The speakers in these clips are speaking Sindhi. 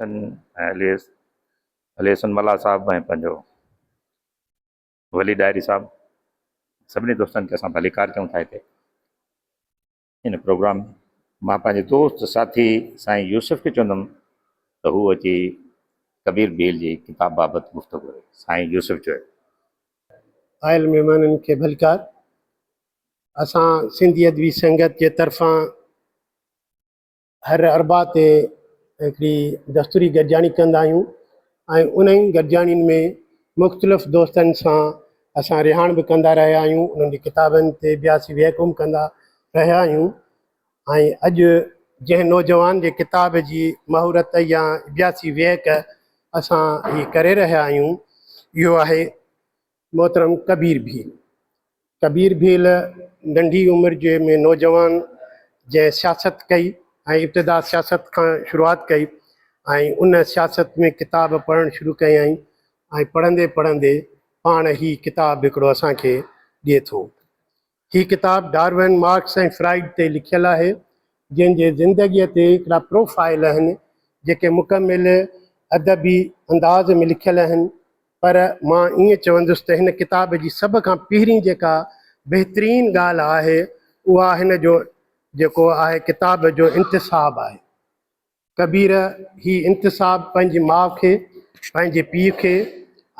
حسن ۽ علي علي حسن ملاح صاحب ۽ پنهنجو ولي ڏاهري صاحب سڀني دوستن کي اسان ڀليڪار چئون ٿا هتي ان پروگرام مان پنهنجي دوست ساٿي سائين يوسف کي چوندم ته هو اچي ڪبير ڀيل جي ڪتاب بابت گفتگو ڪري سائين يوسف چوي. آيل مهمانن کي ڀليڪار. اسان سنڌي ادبي سنگت جي طرفان هر اربع تي هڪڙي دستوري گڏجاڻي ڪندا آهيون ۽ انهن گڏجاڻين ۾ مختلف دوستن سان اسان رهاڻ به ڪندا رهيا آهيون انهن جي ڪتابن تي به اسين ويهڪون ڪندا رهيا آهيون ۽ اڄ جنهن نوجوان جي ڪتاب جي مهورت يا اڀياسي ويهڪ اسان هي ڪري رهيا آهيون اهو آهي محترم ڪبير ڀيل. ڪبير ڀيل ننڍي عمر جي ۾ نوجوان جنهن سياست ڪئي ۽ ابتدا سياست کان شروعات ڪئي ۽ ان سياست ۾ ڪتاب پڙهڻ شروع ڪيائين ۽ پڙهندي پڙهندي پاڻ هي ڪتاب هڪڙو اسان کي ڏئي ٿو. هي ڪتاب ڊارون، مارڪس ۽ فرائيڊ تي لکيل آهي، جنهن جي زندگيء تي هڪڙا پروفائيل آهن، جيڪي مڪمل ادبي انداز ۾ لکيل آهن، پر مان ائين چوندس ته هن ڪتاب جي سڀ کان پهرين جيڪا بهترين ڳالهه آهي، اها هن جو جيڪو آهي ڪتاب جو انتساب آهي. ڪبير هي انتساب پنهنجي ماء کي، پنهنجي پيء کي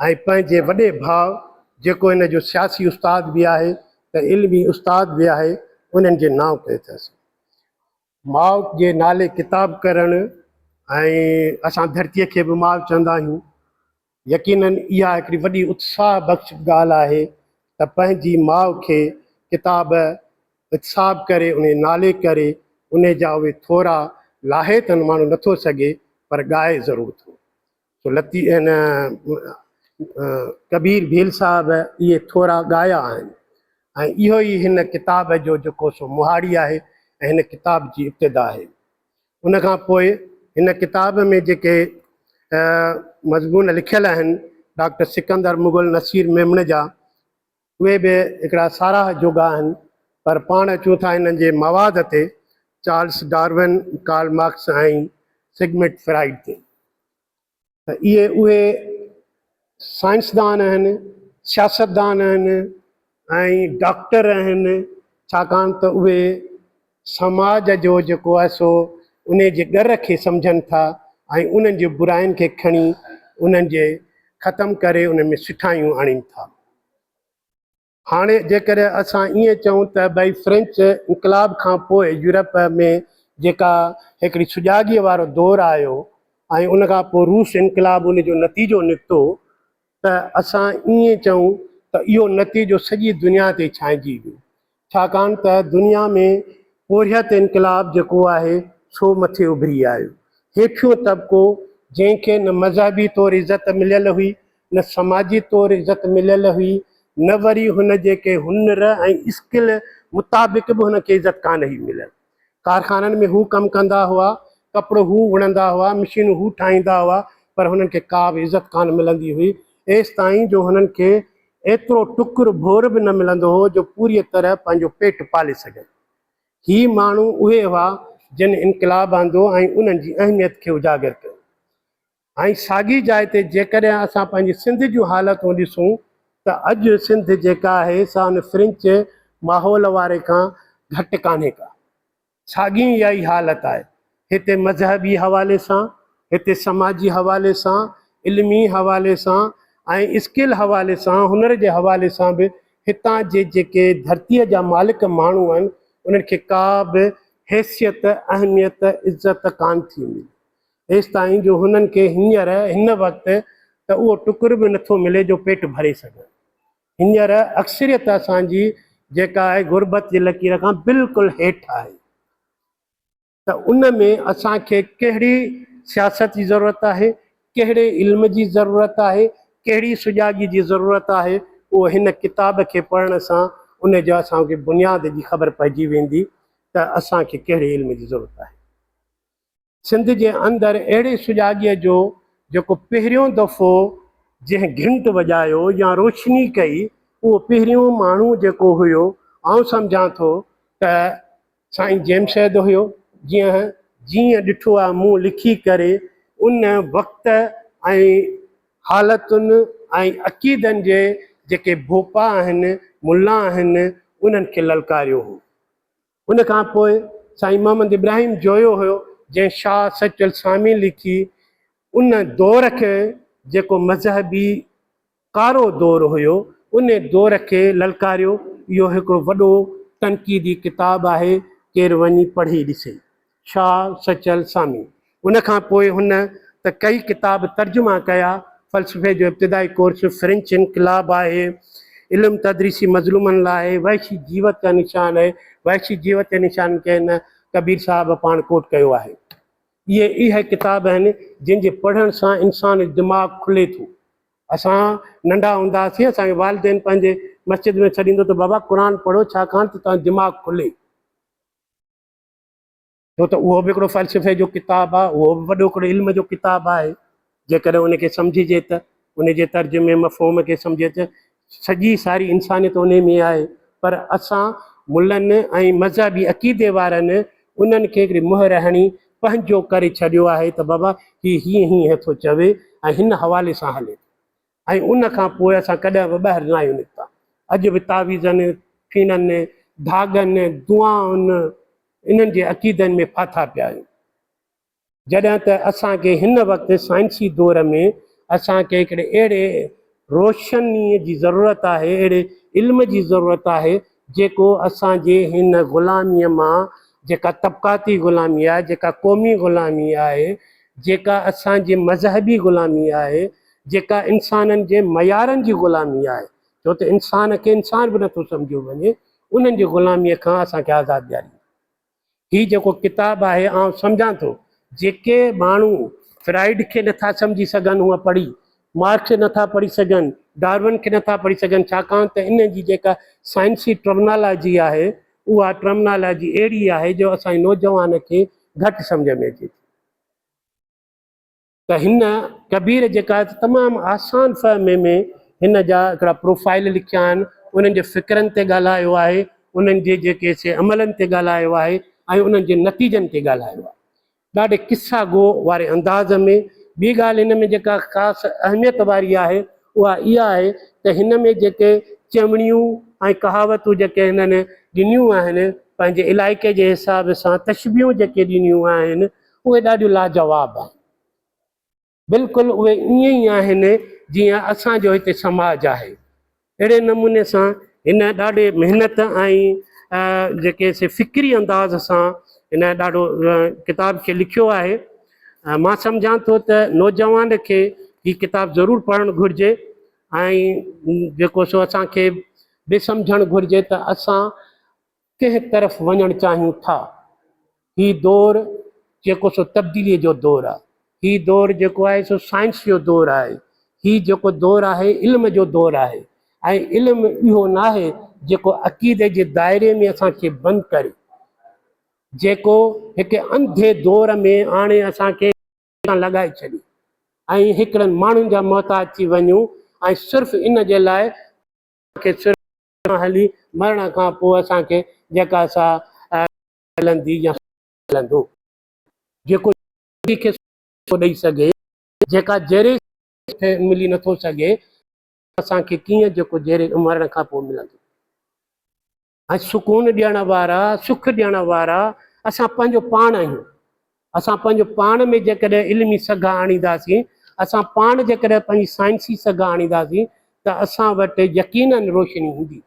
۽ پنهنجي وڏي ڀاء جيڪو هن جو سياسي استاد به آهي ته علمي استاد به آهي انهن جي نانء ڪيو اٿس. ماء جي نالي ڪتاب ڪرڻ ۽ اسان ڌرتيء کي به ماء چوندا آهيون. يقينن اها هڪڙي وڏي اتساهه بخش ڳالهه آهي ته پنهنجي ماء کي ڪتاب اتساب ڪري انهي نالي ڪري انهي جا اهي ٿورا لاهي ته ماڻهو نٿو سگهي پر ڳائي ضرور ٿو. سو لطي هن ڪبير ڀيل صاحب اهي ٿورا ڳايا آهن ۽ اهو ئي هن ڪتاب جو جيڪو سو مهاڙي آهي ۽ هن ڪتاب جي ابتدا آهي. ان کان پوء هن ڪتاب ۾ جيڪي مضمون لکيل آهن ڊاڪٽر سڪندر مغل، نصير ميمڻ جا، اهي به هڪڙا ساراهه جوڳا آهن، پر پاڻ اچون ٿا هنن جي مواد تي، Charles Darwin, Karl Marx ۽ Sigmund Freud تي. ته اهي اهي سائنسدان آهن، سياستدان آهن ۽ ڊاڪٽر آهن، ڇاڪاڻ ته اهي سماج جو جيڪو آهي سو انهي جي ڳر کي سمجهن ٿا ۽ انهن جي براين کي کڻي انهن جي ختم ڪري انهن ۾ سٺايون آڻين ٿا. هاڻي جيڪڏهن اسان ائين چئون ته ڀئي فرينچ انقلاب کان پوء يورپ ۾ جيڪا هڪڙي سجاڳيء وارو دور آيو ۽ ان کان پوء روس انقلاب ان جو نتيجو نڪتو ته اسان ائين چئون ته اهو نتيجو سڄي دنيا تي ڇانئجي ويو ڇاڪاڻ ته دنيا ۾ پورهيت انقلاب جيڪو آهي سو مٿي اڀري آيو. هيٺيون طبقو جنهن کي نه مذهبي طور عزت مليل هئي، نه سماجي طور عزت مليل هئي، نه وري هن جي ڪنهن هنر ۽ اسڪل مطابق به هن کي عزت ڪانه هئي مليل. ڪارخانن ۾ هو ڪم ڪندا هئا، ڪپڙو هو وڻندا هئا، مشينون هو ٺاهيندا هئا، پر هنن کي ڪا به عزت ڪانه ملندي هئي، ايستائين جو هنن کي ايترو ٽڪر ڀور به نه ملندو هو جو پوريء طرح پنهنجو پيٽ پالي سگهن. هي ماڻهو اهي هئا جن انقلاب آندو ۽ انهن جي اهميت کي اجاگر ڪيو. ۽ ساڳي جاء تي جيڪڏهن اسان پنهنجي سنڌ جون حالتون ڏسون ته اڄ سنڌ جيڪا آهي سا ان فرينچ ماحول واري کان گهٽ ڪانهي ڪا. ساڳي اها ئي حالت آهي. هتي مذهبي حوالي سان، هتي سماجي حوالي سان، علمي حوالي سان ۽ اسڪل حوالي سان، هنر جي حوالي سان به هتان جي جيڪي ڌرتيء جا مالڪ ماڻهو آهن، انهن کي ڪا به حيثيت، اهميت، عزت ڪانه ٿي ملي. ايستائين جو هنن کي هينئر هن وقت ته اهو ٽڪر به نٿو ملي جو پيٽ ڀري سگهن. هينئر اڪثريت اسان جي جيڪا آهي غربت جي لڪير کان بلڪل هيٺ آهي ته ان ۾ اسان کي ڪهڙي سياست جي ضرورت آهي، ڪهڙي علم جي ضرورت آهي، ڪهڙي سجاڳي جي ضرورت آهي اهو هن ڪتاب کي پڙهڻ سان ان جو اسان کي بنياد جي خبر پئجي ويندي ته اسان کي ڪهڙي علم جي ضرورت آهي. سنڌ جي اندر اهڙي سجاڳيء جو جيڪو پهريون دفعو جنهن گهنٽ وڄايو يا روشني ڪئي، اهو پهريون ماڻهو جيڪو هيو، آئون سمجهان ٿو ته سائين جيم سيد هيو، جيئن جيئن ڏٺو آ مون لکي ڪري ان وقت ۽ حالتن ۽ عقيدن جي جيڪي ڀوپا آهن، ملا آهن، انهن کي للڪاريو هو. ان کان پوء سائين محمد ابراهيم جويو هيو، جنهن شاهه سچل سامي لکي ان دور کي جيڪو مذهبي ڪارو دور هيو، ان دور کي للڪاريو. اهو هڪڙو وڏو تنقيدي ڪتاب آهي، ڪير وڃي پڙهي ڏسي. شاهه سچل سامي. ان کان پوء هن ته ڪئي ڪتاب ترجما ڪيا، فلسفي جو ابتدائي ڪورس، فرينچ انقلاب آهي، علم تدريسي مظلومن لاء آهي، وحشي جيوت جا نشان آهي، وحشي جيوت جي نشانن کي هن ڪبير صاحب پاڻ ڪوٽ ڪيو آهي. اهي اهي ڪتاب آهن جن جي پڙهڻ سان انسان جو دماغ کلي ٿو. اسان ننڍا هوندا هئاسين اسان کي والدين پنهنجي مسجد ۾ ڇڏيندو ته بابا قرآن پڙهو ڇاڪاڻ ته توهان جو دماغ کلي. ڇو ته اهو به هڪڙو فلسفي جو ڪتاب آهي، اهو به وڏو هڪڙو علم جو ڪتاب آهي. جيڪڏهن ان کي سمجهجي ته ان جي ترجمي مفهوم کي سمجهجي ته سڄي ساري انسانيت انهي ۾ آهي. پر اسان ملن ۽ مذهبي عقيدي وارن انهن کي هڪڙي مهر هڻي پنهنجو ڪري ڇڏيو آهي ته بابا هي هيئن هيئن ٿو چوي ۽ هن حوالي سان هلي ٿو ۽ ان کان پوء اسان ڪڏهن به ٻاهر ناهيون نڪتا. اڄ به تعويذن، ڦيڻن، ڌاڳن، دعائن انهن جي عقيدن ۾ ڦاٿا پيا آهيون. جڏهن ته اسان کي هن وقت سائنسي دور ۾ اسان کي هڪڙي اهڙي روشنيء جي ضرورت آهي، اهڙي علم جي ضرورت آهي، جيڪو اسان جي هن غلاميء مان، جيڪا طبقاتي غلامي آهي، جيڪا قومي غلامي آهي، جيڪا اسان جي مذهبي غلامي آهي، جيڪا انسانن جي معيارن جي غلامي آهي، ڇو ته انسان کي انسان به نٿو سمجهيو وڃي، انهن جي غلاميء کان اسان کي آزاد ڏياريندو. هي جيڪو ڪتاب آهي آئون سمجهان ٿو جيڪي ماڻهو فرائيڊ کي نٿا سمجهي سگهن هونء پڙهي مارڪس کي نٿا پڙهي سگهن ڊارون کي نٿا پڙهي سگهن ڇاڪاڻ ته ان جي جيڪا سائنسي ٽرمنالاجي آهي اها ٽرمنالاجي اهڙي آهي جو اسان جي نوجوان کي گهٽ سمجهه ۾ اچي ٿي. ته هن ڪبير جيڪا آهي تمام آسان فهمي ۾ هن جا هڪڙا پروفائيل لکيا آهن، انهن جي فڪرن تي ڳالهايو آهي، انهن جي جيڪي سي عملن تي ڳالهايو آهي ۽ انهن جي نتيجن تي ڳالهايو آهي. ڏاڍي قصا گو واري انداز ۾. ٻي ڳالهه هن ۾ جيڪا خاص اهميت واري آهي اها اها آهي ته هن ۾ جيڪي چوڻيون ۽ ڪهاوتون جيڪي هنن ڏنيون آهن پنهنجي علائقي جي حساب سان تشبيهون جيڪي ڏنيون آهن اهي ڏاڍيون لاجواب آهن. بلڪل اهي ائين ئي آهن جيئن اسان جو هتي سماج آهي. اهڙي نموني سان هن ڏاڍي محنت ۽ جيڪي سي فڪري انداز سان هن ڏاڍو ڪتاب کي لکيو آهي. مان سمجهان ٿو ته نوجوان کي هي ڪتاب ضرور پڙهڻ گهرجي ۽ جيڪو سو اسان کي به سمجهڻ گهرجي ته اسان ڪنهن طرف وڃڻ چاهيون ٿا. هي دور جيڪو سو تبديليء جو دور آهي. هي دور جيڪو آهي سو سائنس جو دور آهي. هي جيڪو دور آهي علم جو دور آهي ۽ علم اهو ناهي جيڪو عقيدي جي دائري ۾ اسان کي بند ڪري. جيڪو هڪ انڌي دور ۾ آڻي اسان کي سان لڳائي ڇڏي ۽ هڪڙن ماڻهن جا محتاج ٿي وڃون ۽ صرف ان جي لاء کي صرف کان هلي مرڻ کان پوء اسان کي جيڪا سا ملندي يا ملندو. جيڪو کي ڏئي سگهي، جيڪا جيئري ملي نٿو سگهي، اسان کي ڪيئن جيڪو جيئري مرڻ کان پوء ملندو. ۽ سڪون ڏيڻ وارا، سک ڏيڻ وارا اسان پنهنجو پاڻ آهيون. اسان پنهنجو پاڻ ۾ جيڪڏهن علمي سگهه آڻينداسين، اسان پاڻ جيڪڏهن پنهنجي سائنسي سگهه آڻينداسين ته اسان وٽ يقيناً روشني ايندي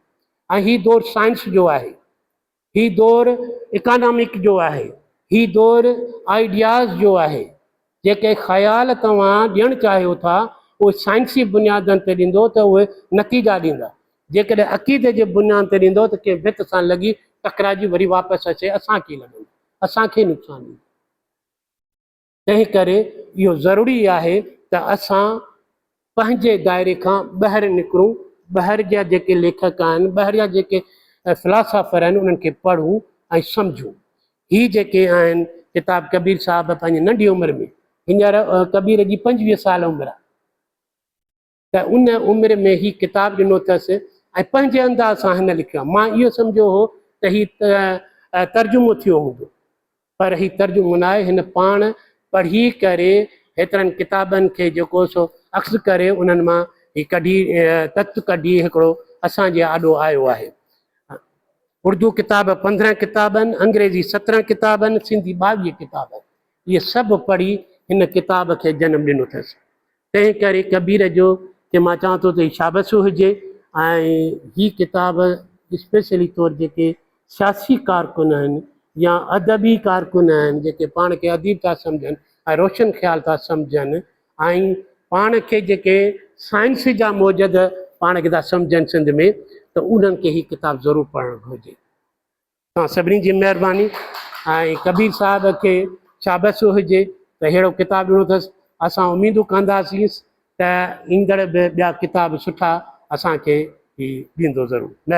۽ هي دور سائنس جو آهي، هي دور اڪانامڪ جو آهي، هي دور آئيڊياز جو آهي. جيڪي خيال توهان ڏيڻ چاهيو ٿا اهي سائنسي بنيادن تي ڏيندو ته اهي نتيجا ڏيندا. جيڪڏهن عقيدي جي بنياد تي ڏيندو ته ڪنهن ڀت سان لڳي ٽڪرائجي وري واپس اچي اسان کي ئي لڳندو، اسان کي ئي نقصان ڏيندو. تنهن ڪري اهو ضروري آهي ته اسان پنهنجي دائري کان ٻاهر نڪرون، ٻاهر جا جيڪي ليکڪ آهن، ٻاهر جا جيڪي فلاسافر آهن انهن کي پڙهون ۽ سمجهون. هي جيڪي آهن ڪتاب ڪبير صاحب پنهنجي ننڍي عمر ۾ هينئر ڪبير جي 25 سال عمر آهي ته ان عمر ۾ هي ڪتاب ڏنو اٿس ۽ پنهنجي انداز سان هن لکيو آهي. مان اهو سمجهيو هو ته هي ترجمو ٿيو هوندو پر هي ترجمو ناهي، هن پاڻ پڙهي ڪري هيترن ڪتابن کي جيڪو سو عڪس ڪري انهن مان هي ڪڍي تت ڪڍي هڪڙو اسان جي آڏو آيو آهي. اردو ڪتاب 15 ڪتابن، انگريزي 17 ڪتابن، سنڌي 22 ڪتاب اهي سڀ پڙهي هن ڪتاب کي جنم ڏنو اٿس. تنهن ڪري ڪبير جو کي مان چوان ٿو ته هي شابس هجي ۽ هي ڪتاب اسپيشلي طور جيڪي سياسي ڪارڪن آهن يا ادبي ڪارڪن آهن جيڪي پاڻ کي اديب ٿا سمجهن ۽ روشن خيال ٿا سمجهن ۽ پاڻ کي جيڪي سائنس جا موجد پاڻ کي ٿا سمجهن سنڌ ۾ ته انهن کي هي ڪتاب ضرور پڙهڻ گهرجي. توهان سڀني جي مهرباني ۽ ڪبير صاحب کي شابس هجي ته ههڙو ڪتاب ڏنو اٿس. اسان اميدون ڪنداسين ته ايندڙ به ٻيا ڪتاب سٺا اسان کي هي ڏيندو ضرور.